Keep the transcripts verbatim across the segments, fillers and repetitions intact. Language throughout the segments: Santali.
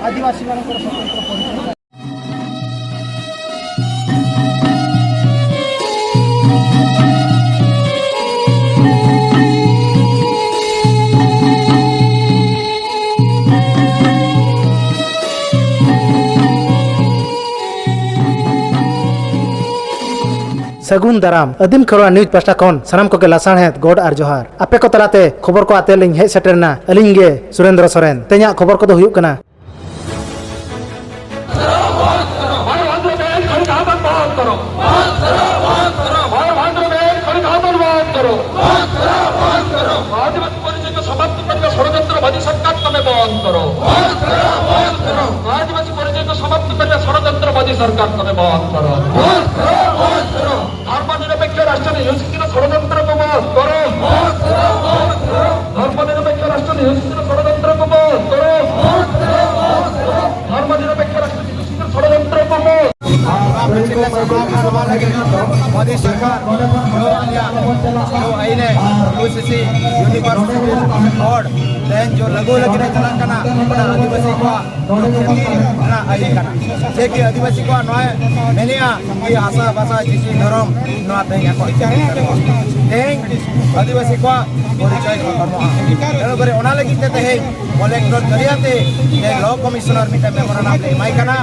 ᱟᱹᱫᱤᱵᱟᱹᱥᱤ ᱢᱟᱱᱟᱝ ᱠᱚᱨᱮ ᱥᱚᱛᱚᱱᱛᱨᱚ ᱯᱚᱨᱤᱪᱚᱭ᱾ ᱥᱟᱹᱜᱩᱱ ᱫᱟᱨᱟᱢ᱾ ᱟᱹᱫᱤᱢ ᱠᱷᱮᱨᱣᱟᱲ ᱱᱤᱭᱩᱡᱽ ᱯᱟᱥᱴᱟ ᱠᱷᱚᱱ ᱥᱟᱱᱟᱢ ᱠᱚᱜᱮ ᱞᱟᱥᱟᱲᱦᱮᱫ ᱜᱚᱰ ᱟᱨ ᱡᱚᱦᱟᱨ᱾ ᱟᱯᱮ ᱠᱚ ᱛᱟᱞᱟᱛᱮ ᱠᱷᱚᱵᱚᱨ ᱠᱚ ᱟᱛᱮ ᱞᱤᱧ ᱦᱮᱡ ᱥᱮᱴᱮᱨ ᱮᱱᱟ ᱟᱹᱞᱤᱧ ᱜᱮ ᱥᱩᱨᱮᱱᱫᱨᱚ ᱥᱚᱨᱮᱱ᱾ ᱛᱮᱦᱮᱧᱟᱜ ᱠᱷᱚᱵᱚᱨ ᱠᱚᱫᱚ ᱦᱩᱭᱩᱜ ᱠᱟᱱᱟ᱾ ᱟᱹᱫᱤᱵᱟᱹᱥᱤ ᱯᱚᱨᱤᱪᱚᱭ ᱠᱚ ᱥᱚᱢᱟᱯᱛ ᱠᱟᱛᱮ ᱥᱚᱲᱚᱡᱚᱱᱛᱨᱚ ᱵᱟᱹᱫᱤ ᱥᱚᱨᱠᱟᱨ ᱛᱟᱢᱮ ᱵᱚᱱᱫ ᱠᱚᱨᱚ᱾ ᱟᱹᱫᱤᱵᱟᱹᱥᱤ ᱯᱚᱨᱤᱪᱚᱭ ᱠᱚ ᱥᱚᱢᱟᱯᱛ ᱠᱟᱛᱮ ᱥᱚᱲᱚᱡᱚᱱᱛᱨᱚ ᱵᱟᱹᱫᱤ ᱥᱚᱨᱠᱟᱨ ᱛᱟᱢᱮ ᱵᱚᱱᱫ ᱠᱚᱨᱚ᱾ ᱫᱷᱚᱨᱢᱚ ᱱᱤᱨᱚᱯᱮᱠᱠᱷᱚ ᱨᱟᱥᱴᱨᱚ ᱱᱤᱭᱩᱡᱽ ᱠᱮᱱᱫᱨᱚ ᱥᱚᱲᱚᱡᱚᱱᱛᱨᱚ ᱠᱚ ᱵᱚᱱᱫ ᱠᱚᱨᱚ᱾ ᱫᱷᱚᱨᱢᱚ ᱱᱤᱨᱚᱯᱮᱠᱠᱷᱚ ᱨᱟᱥᱴᱨᱚ ᱱᱤᱭᱩᱡᱽ ᱠᱮᱱᱫᱨᱚ ᱥᱚᱲᱚᱡᱚᱱᱛᱨᱚ ᱠᱚ ᱵᱚᱱᱫ ᱠᱚᱨᱚ᱾ ᱫᱷᱚᱨᱢᱚ ᱱᱤᱨᱚᱯᱮᱠᱠᱷᱚ ᱨᱟᱥᱴᱨᱚ ᱱᱤᱭᱩᱡᱽ ᱠᱮᱱᱫᱨᱚ ᱥᱚᱲᱚᱡᱚᱱᱛᱨᱚ ᱠᱚ ᱵᱚᱱᱫ᱾ ᱢᱳᱫᱤ ᱥᱚᱨᱠᱟᱨ ᱡᱚ ᱟᱞᱮᱭᱟᱜ ᱡᱚ ᱟᱭᱤᱱ ᱮ ᱤᱭᱩ ᱥᱤ ᱥᱤ ᱤᱭᱩᱱᱤᱵᱷᱟᱨᱥᱤᱴᱤ ᱵᱳᱨᱰ ᱛᱮᱦᱮᱧ ᱡᱚ ᱞᱟᱹᱜᱩ ᱞᱟᱹᱜᱤᱫ ᱮ ᱪᱟᱞᱟᱜ ᱠᱟᱱᱟ, ᱚᱱᱟ ᱟᱹᱫᱤᱵᱟᱹᱥᱤ ᱠᱚᱣᱟᱜ ᱠᱷᱮᱛᱤ ᱨᱮᱱᱟᱜ ᱟᱹᱭᱤᱱ ᱠᱟᱱᱟ᱾ ᱡᱮ ᱠᱤ ᱟᱹᱫᱤᱵᱟᱹᱥᱤ ᱠᱚᱣᱟᱜ ᱱᱚᱣᱟ ᱢᱮᱱᱮᱜᱼᱟ ᱠᱤ ᱦᱟᱥᱟ ᱵᱷᱟᱥᱟ ᱡᱟᱹᱛᱤ ᱫᱷᱚᱨᱚᱢ, ᱱᱚᱣᱟ ᱛᱮᱦᱮᱧ ᱟᱠᱚᱣᱟᱜ ᱠᱷᱮᱛᱤ ᱠᱟᱱᱟ᱾ ᱛᱮᱦᱮᱧ ᱟᱹᱫᱤᱵᱟᱹᱥᱤ ᱠᱚᱣᱟᱜ ᱯᱚᱨᱤᱪᱚᱭ ᱠᱚ ᱮᱢᱚᱜᱼᱟ᱾ ᱛᱮᱱᱩ ᱠᱚᱨᱮ ᱚᱱᱟ ᱞᱟᱹᱜᱤᱫ ᱛᱮ ᱛᱮᱦᱮᱧ ᱠᱚᱞᱮᱠᱴᱚᱨ ᱡᱟᱹᱨᱤᱭᱟᱛᱮ ᱛᱮᱦᱮᱧ ᱞᱚ ᱠᱚᱢᱤᱥᱚᱱᱟᱨ ᱢᱤᱫᱴᱮᱱ ᱢᱮᱢᱳᱨᱟᱱᱰᱟᱢ ᱞᱮ ᱮᱢᱟᱭ ᱠᱟᱱᱟ᱾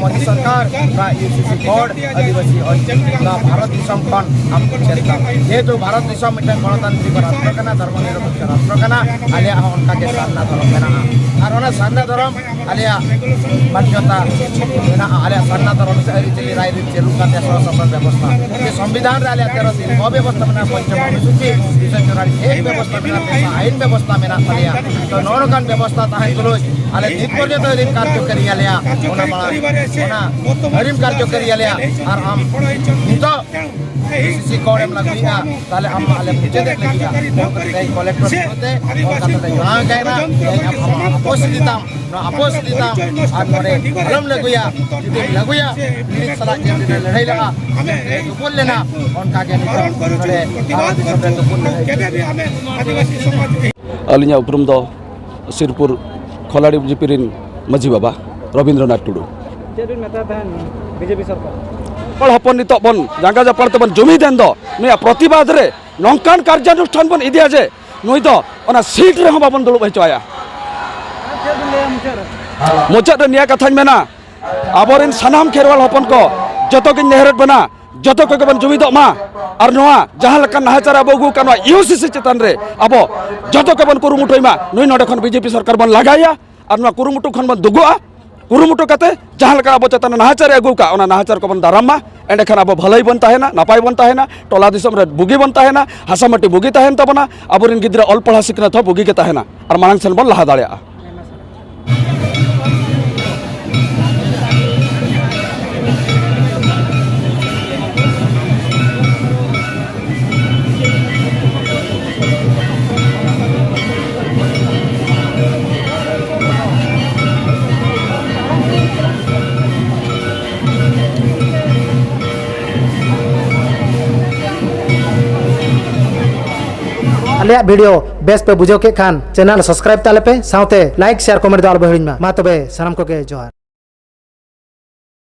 ᱢᱳᱫᱤ ᱥᱚᱨᱠᱟᱨ ᱱᱚᱣᱟ ᱤᱭᱩ ᱥᱤ ᱥᱤ ᱵᱳᱨᱰ ᱟᱹᱫᱤᱵᱟᱹᱥᱤ ᱚᱞᱪᱤᱠᱤ ᱱᱚᱣᱟ ᱵᱷᱟᱨᱚᱛ ᱫᱤᱥᱚᱢ ᱠᱷᱚᱱ ᱟᱢ ᱩᱪᱟᱹᱲ ᱠᱟᱜ ᱢᱮ᱾ ᱡᱮᱦᱮᱛᱩ ᱵᱷᱟᱨᱚᱛ ᱫᱤᱥᱚᱢ ᱢᱤᱫᱴᱟᱝ ᱜᱚᱱᱚᱛᱟᱱᱛᱨᱤᱠ ᱨᱟᱥᱴᱨᱚ ᱠᱟᱱᱟ, ᱫᱷᱚᱨᱢᱚ ᱱᱤᱨᱚᱯᱮᱠᱠᱷᱚ ᱨᱟᱥᱴᱨᱚ ᱠᱟᱱᱟ, ᱟᱞᱮᱭᱟᱜ ᱦᱚᱸ ᱚᱱᱠᱟ ᱜᱮ ᱥᱟᱨᱱᱟ ᱫᱷᱚᱨᱚᱢ ᱢᱮᱱᱟᱜᱼᱟ᱾ ᱟᱨ ᱚᱱᱟ ᱥᱟᱨᱱᱟ ᱫᱷᱚᱨᱚᱢ ᱟᱞᱮᱭᱟᱜ ᱢᱟᱱᱱᱚᱛᱟ ᱢᱮᱱᱟᱜᱼᱟ, ᱟᱞᱮᱭᱟᱜ ᱥᱟᱨᱱᱟ ᱫᱷᱚᱨᱚᱢ ᱥᱮ ᱟᱹᱨᱤᱪᱟᱹᱞᱤ ᱨᱟᱭᱨᱤᱛ ᱪᱟᱹᱞᱩ ᱠᱟᱛᱮ ᱥᱚᱥᱟᱥᱚᱱ ᱵᱮᱵᱚᱥᱛᱷᱟ, ᱡᱮ ᱥᱚᱝᱵᱤᱫᱷᱟᱱ ᱨᱮ ᱟᱞᱮᱭᱟᱜ ᱛᱮᱨᱚ ᱫᱤᱱ ᱚᱵᱮᱵᱚᱥᱛᱷᱟ ᱢᱮᱱᱟᱜᱼᱟ, ᱯᱚᱧᱪᱚᱢ ᱚᱱᱩᱥᱩᱪᱤ ᱫᱩᱥᱚ ᱪᱩᱣᱟᱞᱤᱥ ᱮ ᱵᱮᱵᱚᱥᱛᱷᱟ ᱢᱮᱱᱟᱜᱼᱟ, ᱯᱮᱥᱟ ᱟᱭᱤᱱ ᱵᱮᱵᱚᱥᱛᱷᱟ ᱢᱮᱱᱟᱜ ᱛᱟᱞᱮᱭᱟ᱾ ᱛᱚ ᱱᱚᱜᱼᱚ ᱱᱚᱝᱠᱟᱱ ᱵᱮᱵᱚᱥᱛᱷᱟ ᱛᱟᱦᱮᱸ ᱛᱩᱞᱩᱡ ᱟᱞᱮ ᱱᱤᱛ ᱯᱚᱨᱡᱚᱱᱛᱚ ᱟᱹᱨᱤᱢ ᱠᱟᱨᱡᱚᱠᱟᱨᱤ ᱟᱞᱮᱭᱟ, ᱚᱱᱟ ᱢᱟᱲᱟᱝ ᱚᱱᱟ ᱟᱹᱨᱤᱢ ᱠᱟᱨᱡᱚᱠᱟᱨᱤ ᱟᱞᱮᱭᱟ᱾ ᱟᱨ ᱟᱢ ᱱᱤᱛᱚᱜ ᱥᱤᱥᱤ ᱠᱚᱲᱮᱢ ᱞᱟᱹᱜᱩᱭᱮᱫᱼᱟ, ᱛᱟᱦᱞᱮ ᱟᱢ ᱢᱟ ᱟᱞᱮ ᱢᱩᱪᱟᱹᱫ ᱮᱫ ᱞᱟᱹᱜᱤᱫ ᱠᱚᱞᱮᱠᱴᱚᱨ ᱛᱮ ᱠᱚᱞᱠᱟᱛᱟ ᱞᱮ ᱡᱚᱲᱟᱣ ᱠᱟᱭ ᱢᱟ᱾ ᱛᱮᱦᱮᱧ ᱟᱢ ᱟᱯᱚᱥ ᱤᱫᱤ ᱛᱟᱢ, ᱱᱚᱣᱟ ᱟᱯᱚᱥ ᱤᱫᱤ ᱛᱟᱢ, ᱟᱨ ᱱᱚᱰᱮ ᱟᱞᱚᱢ ᱞᱟᱹᱜᱩᱭᱟ᱾ ᱡᱩᱫᱤᱢ ᱞᱟᱹᱜᱩᱭᱟ, ᱱᱤᱛ ᱥᱟᱞᱟᱜ ᱡᱮ ᱫᱤᱱᱮ ᱞᱟᱹᱲᱦᱟᱹᱭ ᱞᱟᱜᱼᱟ, ᱡᱮ ᱫᱤᱱᱮ ᱛᱩᱯᱩᱫ ᱞᱮᱱᱟ, ᱚᱱᱠᱟ ᱜᱮ ᱱᱤᱛᱚᱜ ᱱᱚᱰᱮ ᱵᱷᱟᱨᱚᱛ ᱫᱤᱥᱚᱢ ᱨᱮ ᱛᱩᱯᱩᱫ ᱞᱟᱹᱲᱦᱟᱹᱭ᱾ ᱟᱹᱞᱤᱧᱟᱜ ᱩᱯᱨᱩᱢ ᱫᱚ ᱥᱤᱨᱯᱩᱨ ᱠᱷᱚᱞᱟᱲᱤ ᱡᱤᱯᱤ ᱨᱤᱱ ᱢᱟᱹᱡᱷᱤ ᱵᱟᱵᱟ ᱨᱚᱵᱤᱱᱫᱨᱚᱱᱟᱛᱷ ᱴᱩᱰᱩ᱾ ᱪᱮᱫ ᱵᱤᱱ ᱢᱮᱛᱟᱭ ᱛᱟᱦᱮᱱ ᱵᱤᱡᱮᱯᱤ ᱥᱚᱨᱠᱟᱨ? ᱦᱚᱲ ᱦᱚᱯᱚᱱ ᱱᱤᱛᱚᱜ ᱵᱚᱱ ᱡᱟᱸᱜᱟ ᱡᱟᱯᱟᱲ ᱛᱮᱵᱚᱱ ᱡᱩᱢᱤᱫ ᱮᱱ ᱫᱚ, ᱱᱩᱭᱟᱜ ᱯᱨᱚᱛᱤᱵᱟᱫ ᱨᱮ ᱱᱚᱝᱠᱟᱱ ᱠᱟᱨᱡᱟᱱᱩᱥᱴᱷᱟᱱ ᱵᱚᱱ ᱤᱫᱤᱭᱟ ᱡᱮ ᱱᱩᱭ ᱫᱚ ᱚᱱᱟ ᱥᱤᱴ ᱨᱮᱦᱚᱸ ᱵᱟᱵᱚᱱ ᱫᱩᱲᱩᱵ ᱦᱚᱪᱚ ᱟᱭᱟ᱾ ᱪᱮᱫ ᱵᱤᱱ ᱞᱟᱹᱭᱟ ᱢᱩᱪᱟᱹᱫ ᱨᱮ? ᱢᱩᱪᱟᱹᱫ ᱨᱮ ᱱᱤᱭᱟᱹ ᱠᱟᱛᱷᱟᱧ ᱢᱮᱱᱟ, ᱟᱵᱚᱨᱮᱱ ᱥᱟᱱᱟᱢ ᱠᱷᱮᱨᱣᱟᱞ ᱦᱚᱯᱚᱱ ᱠᱚ ᱡᱚᱛᱚ ᱜᱤᱧ ᱱᱮᱦᱚᱨᱮᱫ ᱵᱚᱱᱟ, ᱡᱚᱛᱚ ᱠᱚᱜᱮ ᱵᱚᱱ ᱡᱩᱢᱤᱫᱚᱜ ᱢᱟ᱾ ᱟᱨ ᱱᱚᱣᱟ ᱡᱟᱦᱟᱸ ᱞᱮᱠᱟᱱ ᱱᱟᱦᱟᱪᱟᱨ ᱟᱵᱚ ᱟᱹᱜᱩ ᱟᱠᱟᱫ ᱱᱚᱣᱟ ᱤᱭᱩᱥᱤᱥᱤ ᱪᱮᱛᱟᱱ ᱨᱮ ᱟᱵᱚ ᱡᱚᱛᱚ ᱠᱚᱵᱚᱱ ᱠᱩᱨᱩᱢᱩᱴᱩᱭ ᱢᱟ, ᱱᱩᱭ ᱱᱚᱰᱮ ᱠᱷᱚᱱ ᱵᱤᱡᱮᱯᱤ ᱥᱚᱨᱠᱟᱨ ᱵᱚᱱ ᱞᱟᱜᱟᱭᱟ᱾ ᱟᱨ ᱱᱚᱣᱟ ᱠᱩᱨᱩᱢᱩᱴᱩ ᱠᱷᱚᱱ ᱵᱚᱱ ᱫᱩᱜᱩᱜᱼᱟ᱾ ᱠᱩᱨᱩᱢᱩᱴᱩ ᱠᱟᱛᱮ ᱡᱟᱦᱟᱸ ᱞᱮᱠᱟ ᱟᱵᱚ ᱪᱮᱛᱟᱱ ᱨᱮ ᱱᱟᱦᱟᱪᱟᱨ ᱮ ᱟᱹᱜᱩ ᱟᱠᱟᱫ, ᱚᱱᱟ ᱱᱟᱦᱟᱪᱟᱨ ᱠᱚᱵᱚᱱ ᱫᱟᱨᱟᱢ ᱢᱟ᱾ ᱮᱸᱰᱮᱠᱷᱟᱱ ᱟᱵᱚ ᱵᱷᱟᱹᱞᱟᱹᱭ ᱵᱚᱱ ᱛᱟᱦᱮᱱᱟ, ᱱᱟᱯᱟᱭ ᱵᱚᱱ ᱛᱟᱦᱮᱱᱟ, ᱴᱚᱞᱟ ᱫᱤᱥᱚᱢ ᱨᱮ ᱵᱩᱜᱤ ᱵᱚᱱ ᱛᱟᱦᱮᱱᱟ, ᱦᱟᱥᱟ ᱢᱟᱹᱴᱤ ᱵᱩᱜᱤ ᱛᱟᱦᱮᱱ ᱛᱟᱵᱚᱱᱟ, ᱟᱵᱚᱨᱮᱱ ᱜᱤᱫᱽᱨᱟᱹ ᱚᱞ ᱯᱟᱲᱦᱟᱣ ᱥᱤᱠᱷᱱᱟᱹᱛ ᱦᱚᱸ ᱵᱩᱜᱤ ᱜᱮ ᱛᱟᱦᱮᱱᱟ ᱟᱨ ᱢᱟᱲᱟᱝ ᱥᱮᱱ ᱵᱚᱱ ᱞᱟᱦᱟ ᱫᱟᱲᱮᱭᱟᱜᱼᱟ᱾ ᱟᱞᱮᱭᱟᱜ ᱵᱷᱤᱰᱤᱭᱳ ᱵᱮᱥ ᱯᱮ ᱵᱩᱡᱷᱟᱹᱣ ᱠᱮᱫ ᱠᱷᱟᱱ, ᱪᱮᱱᱮᱞ ᱥᱟᱵᱥᱠᱨᱟᱭᱤᱵ ᱛᱟᱞᱮ ᱯᱮ, ᱥᱟᱶᱛᱮ ᱞᱟᱭᱤᱠ, ᱥᱮᱭᱟᱨ, ᱠᱚᱢᱮᱱᱴ ᱫᱚ ᱟᱞᱚ ᱯᱮ ᱦᱤᱲᱤᱧ ᱢᱟ᱾ ᱢᱟ ᱛᱚᱵᱮ, ᱥᱟᱱᱟᱢ ᱠᱚᱜᱮ ᱡᱚᱦᱟᱨ᱾